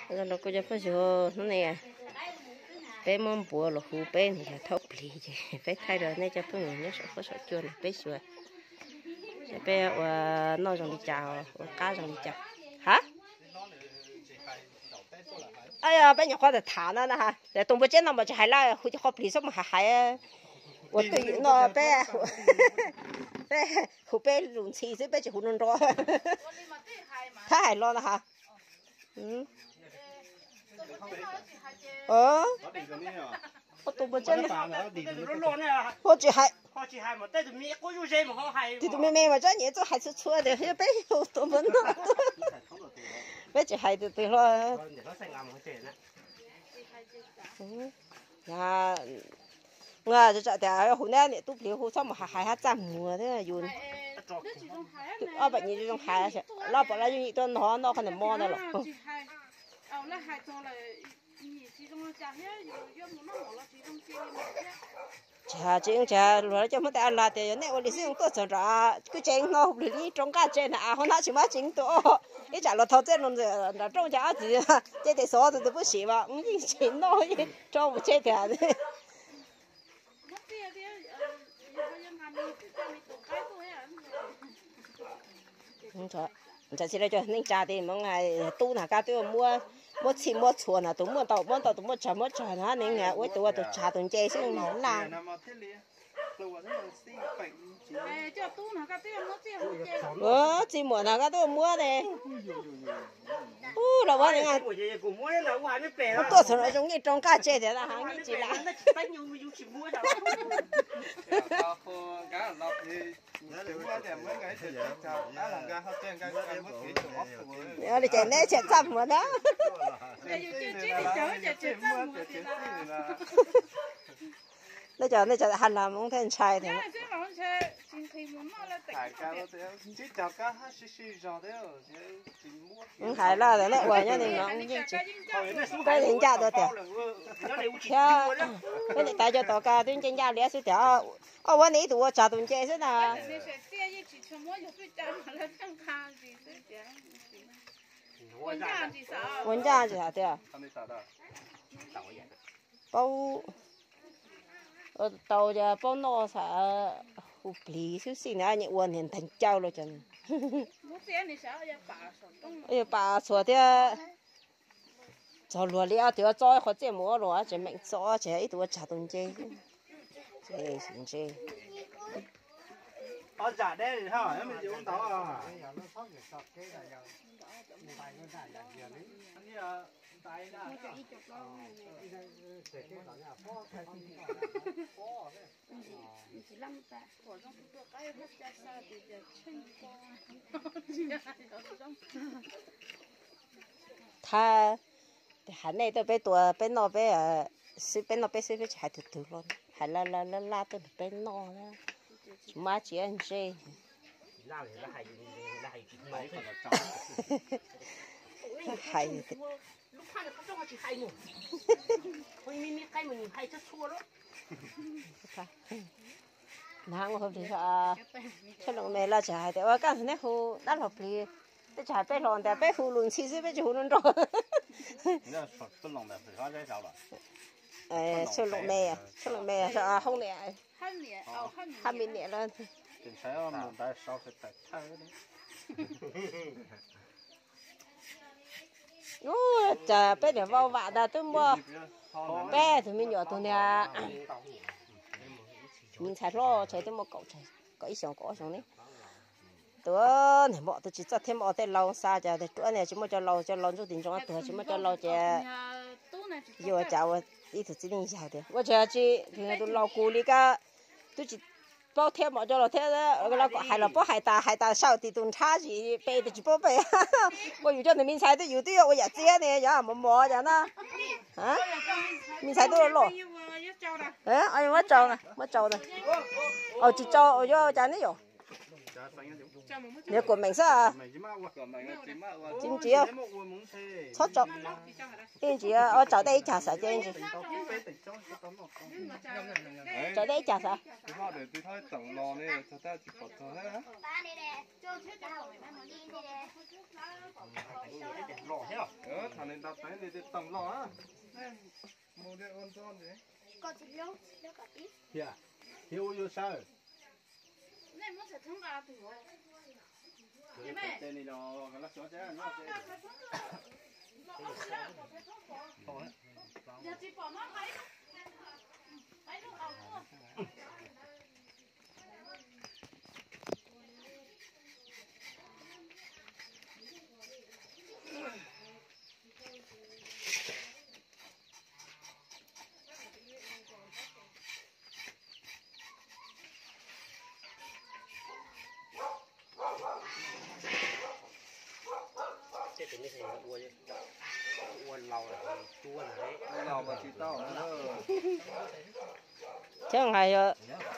Zoo rau kuv cov phooj ywg, hnub no peb muab npuav los hu peb mus yog thaub plig ces peb thaij rau nej cov phooj ywg nyob saum huab saum cua no peb xyuas. Peb ua noj zoo li cas, ua qab zoo li cas. Ha, peb nyuam qhuav tham tham no na, tus npua tsiab no mas tsis hais lawm, hu cov qhov plig xwb mas hais hais. Ua twj ywm no peb, peb hu peb lus ntxhi xwb, peb tsis hu nrov nrov. Thab hais los na ha. Tus npua tsiab no tsis hais, tus me me mas tsob nyiaj txawj hais txhua txhua tias yog peb hu tus npua no, peb tsis hais tus twg hlo. Tsa tias hu neb niam tub plig hu txhob mus hais hais hab txaj muag thiab yus. Ob pam nyim zoo hais, loj pom lawv yeej yim tuaj noj noj qhov niam mo ntawd los. Tsis tsis luag coj Hmoob tais a lag tias yog nej ua li xwb tuaj txog nram kwj tsev no hu plig yeej rau nqaj tsev na, a hov hnab tsis muaj tsev tus ib tsam los thov txij no nram rooj cas ob txiv cej tes xov tus tus pub sim mas yeej tsis noj, rau mus tsev tiag. Ntshai txhia lawv cov neej tsa tias tub na kab twb muab txhij muab txhua na, tus muaj ntau muab ntau, tus muaj tsawg muab tsawg na, neeg ua ib tug ua tus tshav tus nce xwb na laj. Txij muam na kab twb muab ne. Ub, los ua neeg tuaj txog no zoo nqaij rau nqaj tsev tiag, nqaij tsis lam. Li cas neb tsis txaj muag na. Nej cov, nej cov has las Hmoob thiaj ntshai tias. Hais lawm nej ua nyob li no, peb li ncaj dua tias, thiab peb niam tais cov tom kas twb nce ncaj liab xwb tias, ob ua ne ib tug ua tshav tus nce xwb na. Ua ncaj tsis hais tias paub tau, paub noj xav hu plig xwb xij na, ua niag nteeg cawj los cas. Yog pam txhuas thiab. Txog luag li ob tug txob qhov txiaj mus ua luaj tseem meem txob tseem ib tug ua tshav tus nce. Ntse. Thab, hais nej tuaj peb tua peb noj peb xwb, peb noj peb xwb peb tsis hais tus twg hlo, hais laj laj laj tuaj nrog peb noj, tsis muaj dab tsi ntse. Hais na, ua plig, tshuaj loos me los tsis hais tias ua kaj ntug neb hu dab laug plig, peb tsis hais peb hlo ntag, peb hu lus ntxhi xwb peb tsis hu nrov nrov. Tshuaj loos me, tshuaj loos me, hoob niam, hab me niam lawm. Ub, cas peb niam vau vam ntag twb muaj peb tug me nyuam tus niag me ntxhais hlob tshaj twb muaj kaum, kaum ib xyoos kaum ob xyoos ne. Tus niag mom tus tsis txawj thiab mom tej laus xa cas tias ruam niag tsis muaj cov laus, cov laus ntsuj tim ntsoov tuag tsis muaj cov laus ces yuav cas ua ib tug txiv neej yawg tias ua tsis tsis tus laus kuv li kab twb tsis paub thiab mom cov laus thiab, los kom hais los paub hais tas hais tas saum tim tus nrhab tsis pe tias tsis paub pe. Ua yus coj nws me ntxhais twb yus twb yuav ua yam txiab ne yog mos mos cas na. Me ntxhais twb loj, muab tsau, muab tsau na. Tsis tsau yuav cas ne yom. Nws kuam meem xwb. Tsis ntsia, txhob tso. Ib ntsis ua tsaus dej ib cag xav ces ntsis. Tsaus dej ib cag xav. Thiab nqa yog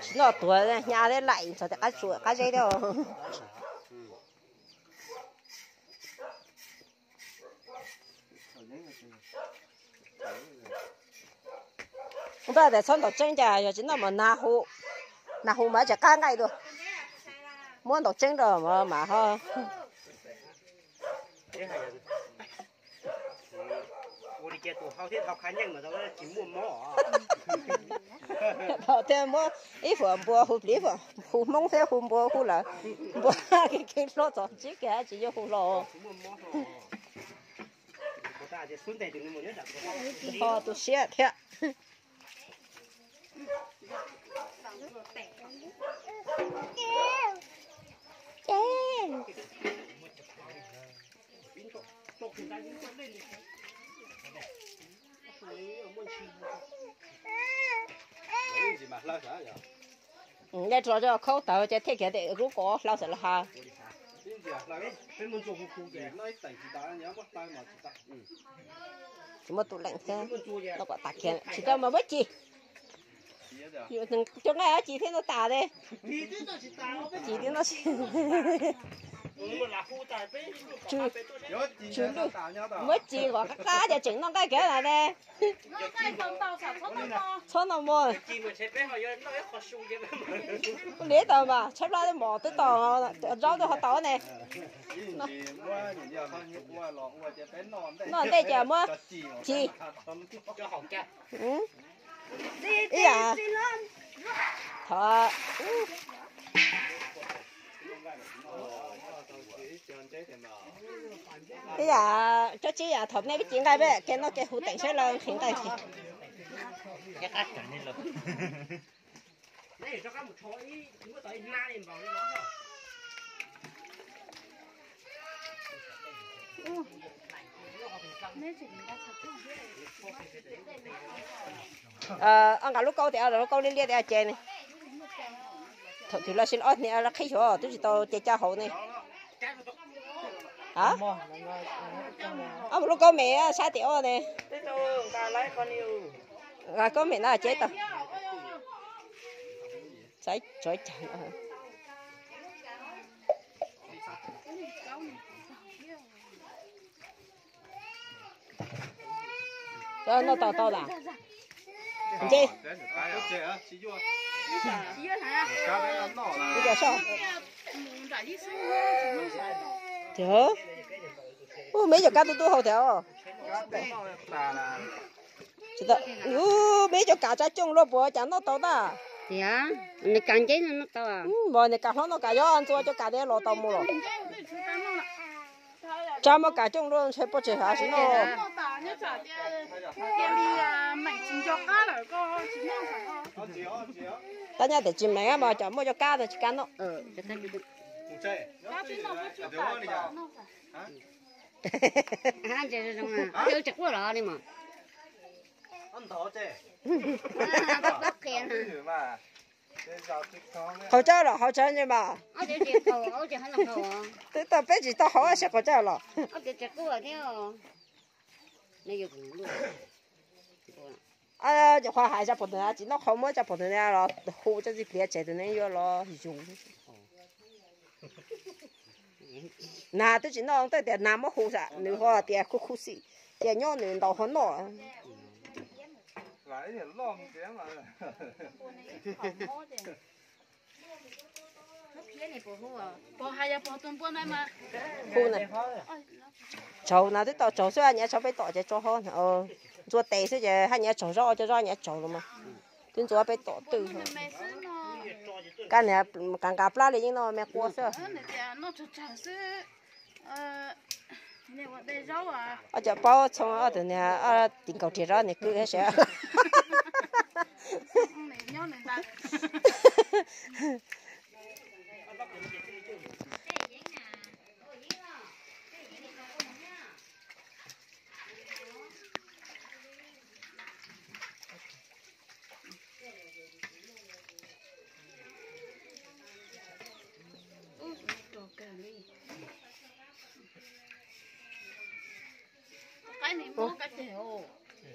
tsis noj tuag hnyav thiab laim ntxhov tias qab tsuas qab zeb thiab. Tab tes txhob ntaus tseeb cas yog tsis noj mas nag hu, nag hu mas tsis qab nqaij dua. Muab ntaus tseeb rau mas ho. Thaum tias muab ib fuam npua hu plis, hu hmoob thiab hu npua hu lawm, npua kev kev hlo txog ntsib kiag tsis yuav hu hlo. Ho tu siab thiab. Nqe rau khaub tawv ces thiaj kiv tias lub kaus hlau xav los ha. Tsis muaj tus leem thiab, tau kom tas kiag tsis tau mas muab ci. Cov nqaij ob ci thiab no tas li. Ci thiab no. Muab ci kom qab qab ces tseem noj nqaij kiag na ne. Txhob noj mov. Ua li tau mas tshaib plab mov twb tau, zaub twb ho tau ne. Noj ntej ces muab ci. Ib yam, thov, ib yam, cov tsis yam thaum nej peb ci nqaij peb kev noj kev hu teem saib lawv nqhis nqaij. Ob nqa lub kaub tias lub kaub liab liab tias ces ne. Thaum twg los sis ob hniav los qhib xyuas twb tsis tau ces caj hauv ne. Ob lub kaub me sab tim ob ne. Kaub me no ces tau. Txav tso cag. Noj tau tau lawm. Nce. Tiag, ub, me cov kab tub tub hau tiag. Ub, me cov kav tsa coob luaj puas cas noj tau tag. Tiag, nws kav nceb noj tau. Mas nws kav hlob noj kav, yog ntxuav cov kav tias los tau mus los. Tsa muaj kav coob luaj ntshe poj tseg hav tsis noj. Tab nyab tias tsis meem mas cov muaj cov kab tas tsis kam noj. Tsis quaj los li mas. Qhov tsaug los qhov tsaug ntse mas. Twb tau peb tsis tau hauv seb qhov tsaug los. Cov qhov hais tsa pom tus tsis noj qhov muab tsa pom tus los hu tsa txiv pliav tseg tus ne yuav los yus. Nas twb tsis noj, twb tias nas muab hu sam, nws ho tias khuv khuv xim, cia nyob nws ntaus ho noj. Hu na, tsaug na twb tau tsaug xwb, nyiav tsaug peb tom ces tso ho ntxuav tes xwb ces haj nyiav tsaug, zaub cov zaub nyiav tsaug los mas twb ntxuav peb tom twj. Kab niag nqa nqa plab li yeej noj me qua xwb. Ob cov paub txhoov ob tug niag, ob tim nkaus riam zaub niag kwj seb.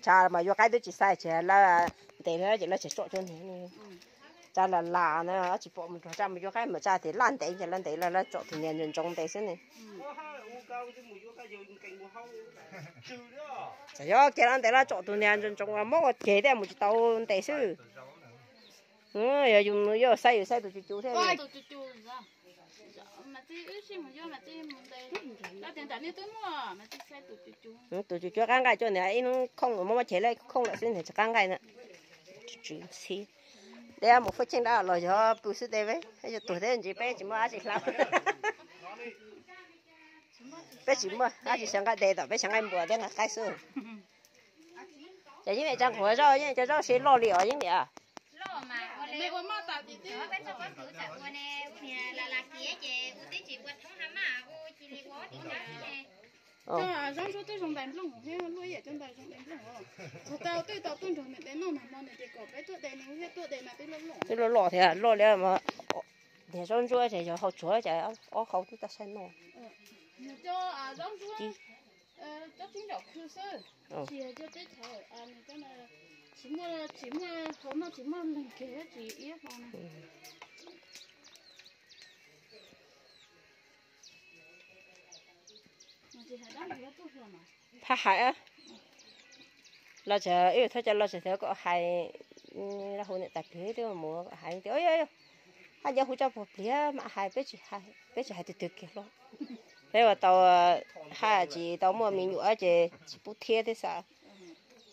Tshav mas yuav qaib twb tsis xav, tsis lawv ntes lawm ces lawv tseem tsom cuag niag. Tshav lam lam na, tsis pom mus nrog tshav mus yuav qaib, mas tshav tias laj ntev ces lawv ntes, lawv tsom tus niag ntsoov ntsoov ntes xwb ne. Txawm yog kiag lawv ntes, lawv tsom tus niag ntsoov ntsoov muab ua ceg thiaj mus tsis tau ntes xwb. Yog yus mus yuav xaib, yus xaib tus cus cus thiab. Tus cus cus qab nqaij, coj niag ib hnub khooj muab muab ceg lawm, khooj lawm xwb, niag tsis qab nqaij na. Tsw ntxhiab. Deb mus fuab cheej dab los yog pw xwb tes, peb yuav tuag thiab ntsis, peb tsis muaj dab tsi hlab. Peb tsis muaj dab tsi xyaw nqaij tes tom peb xyaw nqaij npua thiab nqaij qaib xwb. Ces yeej tsa nqhuav zaub, yeej cov zaub siab loj li os yeej li. Cov zaub ntsuab twb zoo ntais nplooj thiab luaj ib yam cov ntais zoo ntais nplooj os. Thaum tau twb tau tuaj nrog niam tais noj nag hmo nws ces kom peb tuaj de nws thiab, tuaj de mas twb loj loj. Twb loj loj thiab, loj li mas. Niag zaub ntsuab ces yog hau tsuav ces ob hau twb tau saib noj. Nws cov zaub ntsuab, cov tsib nraum khw xwb, tsis yog cov teb chaws, nws cov tsis muaj, tsis muaj hau noj, tsis muaj leeg kiag tsis iab hlo na. Phaj hais, los tseem wb thov cov los tseem thov kom hais, hu niam tais plig twb mus hais tias, haj yam hu tso puag plig mas hais, peb tsis hais, peb tsis hais tus twg kiag hlo. Peb ua tau, haj tsis tau muaj me nyuam ces tsis pub thiab thiab xav.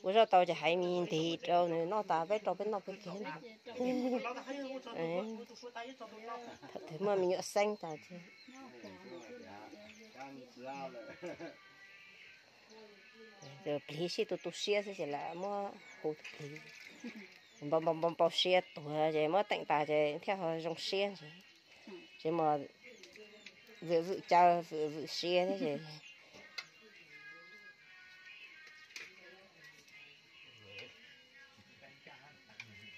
Ua zoj tau ces hais me ntig rau nws noj tas peb rau peb noj peb kiag. Thaum twg muaj me nyuam xeeb tas ces plig sib tu tu siab xwb ces lam muab hu tus plig. Npau npau npau siab tuag ces muab teem tas ces thiaj ho zoo siab ntsis. Ces mas vwm vwm caw vwm vwm siab thiab ces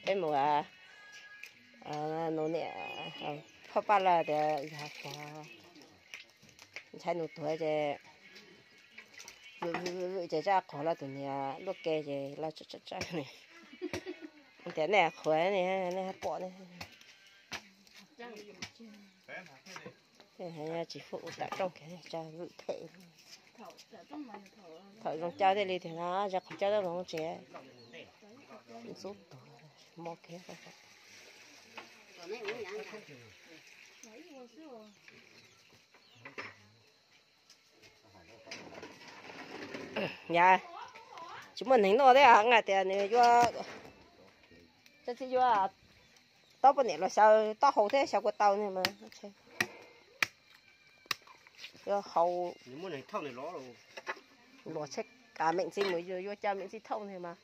peb mus, nus niam, phauj Paj Lawj tias yog qhov ntshai nus tuag ces vwm vwm vwm ces tsaj qhov lawv tus niag luaj ke ces lawv tsa tsa tsa ne. Tias nej qhuav ne, nej pom ne. Tsis pub ua tam rooj kiag, tsa vwm phem. Thaum zoo caw thiaj li tias no, yog qhov caw tau zoo tsev. Ntxub tuag, mob kiag. Yam tsis muaj neeg noj thiab, nqa tias nws yuav, tsis yuav, taub poj niam los xyaw taub hau thiab xyaw kua tau ne mas. Yuav hau, luag tsheb, meem txiv mus yuav cov meem txiv thauj ne mas.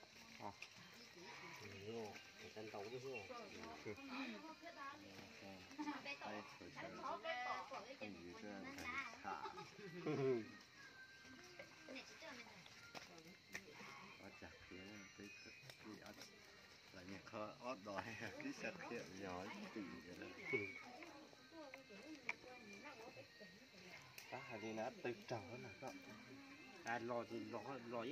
Tab hais li na twb raug na, los yeej yog, npua mas los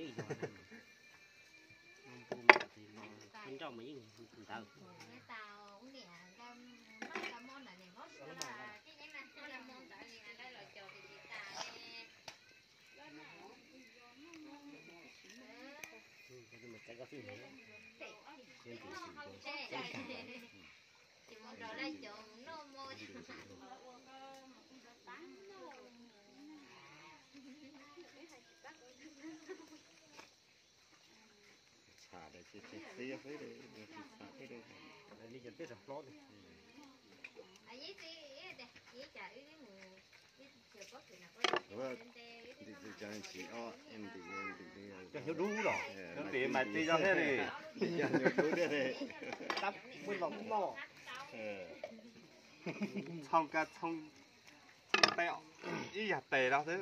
nrauj mas yeej ntawd. Cov hnyuv dub los, cov pem mas tsis yog thiab li. Tab muaj los noj. Txhoov ka txhoov, txhoov tes, ib yam tes los xwb.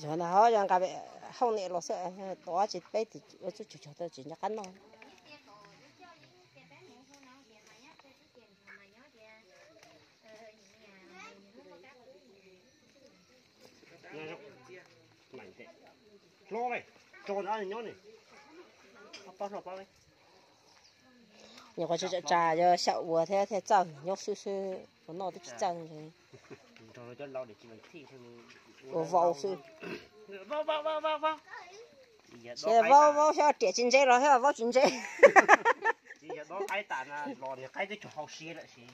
Yog na ho yog nqa hauj niam los xwb, tuav tsis peb tim ua txuj tsuag tsuag tau tsis nco qab noj. Hlob, tso nyob nyob ni. Nyuam qhuav tsa tsa yog xyaum ua thiab thiaj txawj, nyob xwb xwb ua noj twb tsis txawj. Ua vau xwb. Ces vau vau xyov riam tsis ntse los thiab vau tsis ntse. Tsis yog dob qaib tas na, los niag qaib twb tsuas hau siab lawm sis.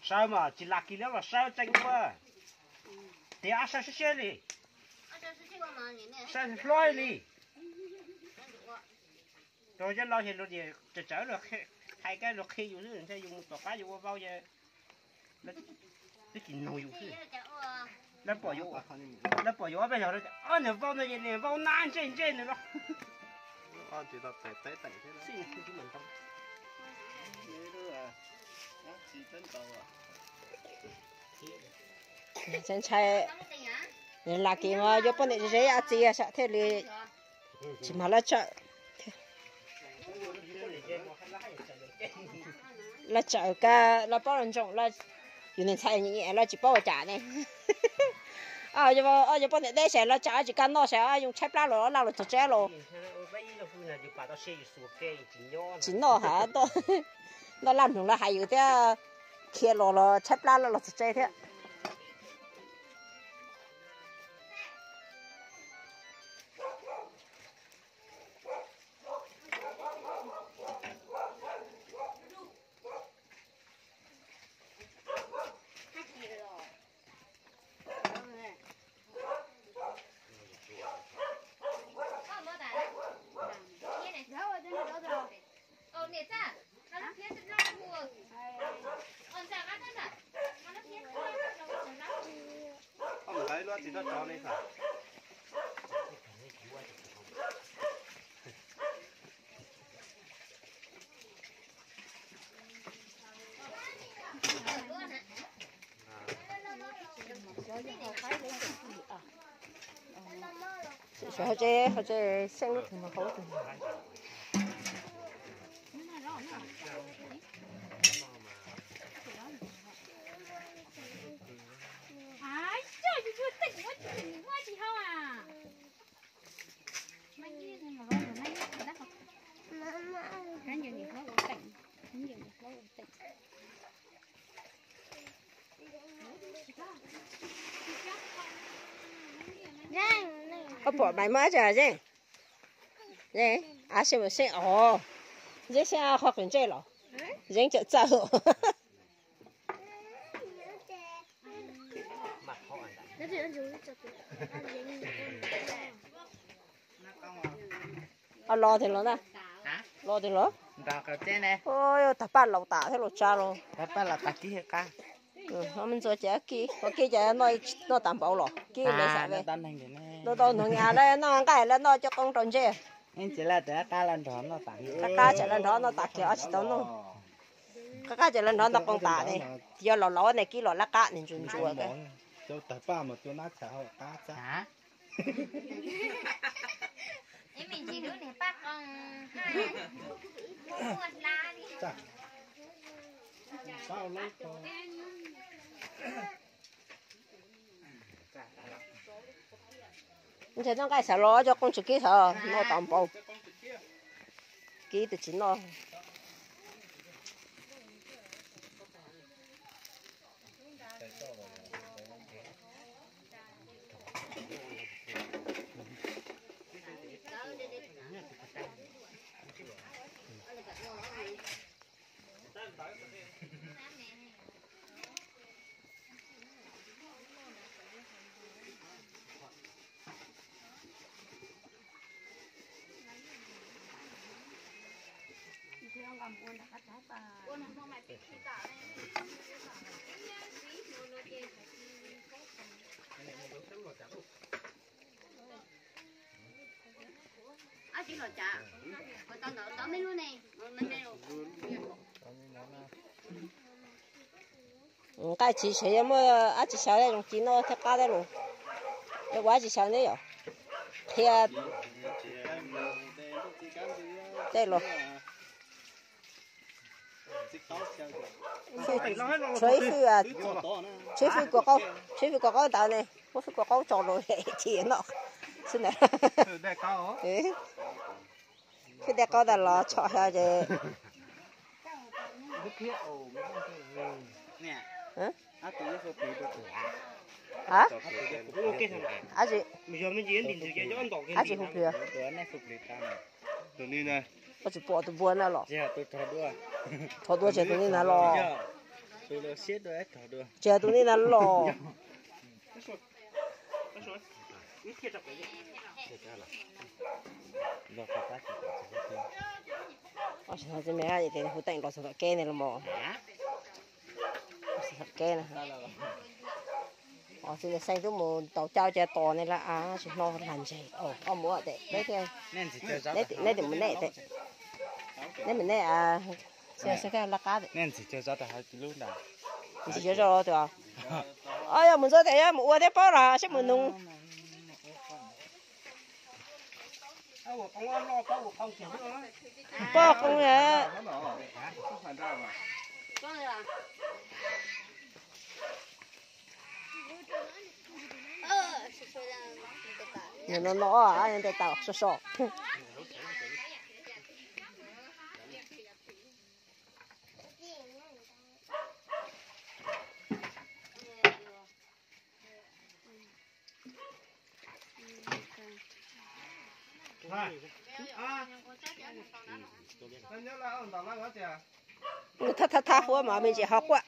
Sawv mas tsis lam kis li los sawv tsees ua. Tias sawv siab siab li. Sawv hlob li. Rau cov laus ces luag tias tsawv tsawv luag hais kab luag qhia yus xwb, ntshe yus mus tom qab yus ua vau ces twb tsis noog yus xwb. Lawv pom yus, lawv pom yus ob peb zaug, ob niag vau no ces niag vau nab ntsej ntsej nws los. Ntshai ntshai, lam kis mas yuav poj niam ze a txiv thiaj li tsis mag laj tsawm. Laj tsawm kab laj paub laj ntsoov, yus niag ntxhais nyiam nyiam laj tsis paub ua cas ne. Yuav poj niam deb ces laj tsam tsis kaj noj ces yoo tshaib plab los laj los txog tsev los tsis noj has. Noj laj mloog laj hais yus thiab, khiav los los tshaib plab laj los txog tsev thiab. Hauv tsev, hauv tsev seej lub twg no hauv lub twg. Koj pom maiv muab tsa zeej, zeej, a se mus seej os, zeej seej qhov qwm ntsej los, zeej cawm txawj. Los tiag los na, los tiag los. Tag paj laus tas thiab los tsa los. Ntxuav ces kib, kib ces noj tas npaum los kib li xav ve. Ntau ntau nug nyas lawv noj nqaij lawv noj cov qoob rau ntsej. Qab qab tseem lawv nrov noj tas kiag ob tsis tau noj. Qab qab tseem lawv nrov noj qoob tas ne. Yog laus laus ne kib los lab qab ne ntsuas ntsuas. Ntshe noj nqaij xav los cov qoob tsis kib xav noj tas npaum. Kib tus tsis noj. Nqaij tsis xyov yog muaj dab tsi xyaw zoo ci noj thiab qab thiab los, yog ua dab tsi xyaw neb yom? Qhia tej los. Tshuav ib fwj, tshuav ib fwj kua qaub, tshuav ib fwj kua qaub ntawd ne, muab fwj kua qaub tso rau chim noj xwb na. Fwj dej qaub ntawd los tso xyaw ces dab tsi hu plig? Koj tsis pom tus npua na los? Rho dua tseg tus nej na los. Tseg tus nej na los. Hu teem los txog tom kev ne los mas. Tom kev na. Txiv Ntxawm Xeeb twb mus tau caub ces tos ne lawm, tsis hnov lag ntseg. Koj mus tes peb thiaj, neb tim mus nej tes, neb mus nej, laj qab tes. Ntxim cov zos tus, o yog mus ntxuav tes yog mus ua thiab paub los seb mus nug. Poj qoob na. Nws no no, nws ntes tau so so. Nws thab thab thab huab mas me ntsis ho quaj.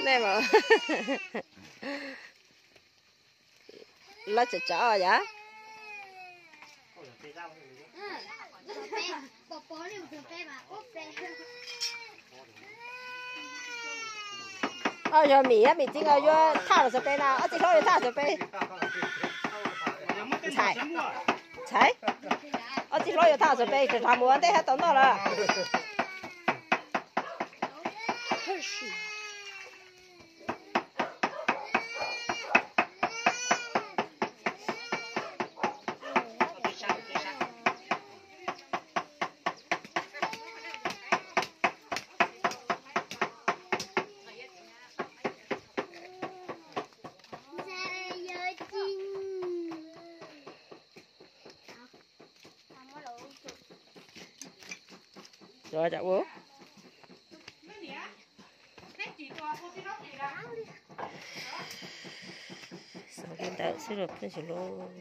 Nej mas, lawv tseem tsawv yam. Ob yog Mim, Mim txiv nkawd yuav thaj los xav peb na, ob txiv hlob yuav thaj xav peb. Ntxhais, ntxhais, ob txiv hlob yuav thaj xav peb, rov mus ua ntej thiab tau noj lawm. Cov ua xav li ntawd xwb los pheej tsis lub.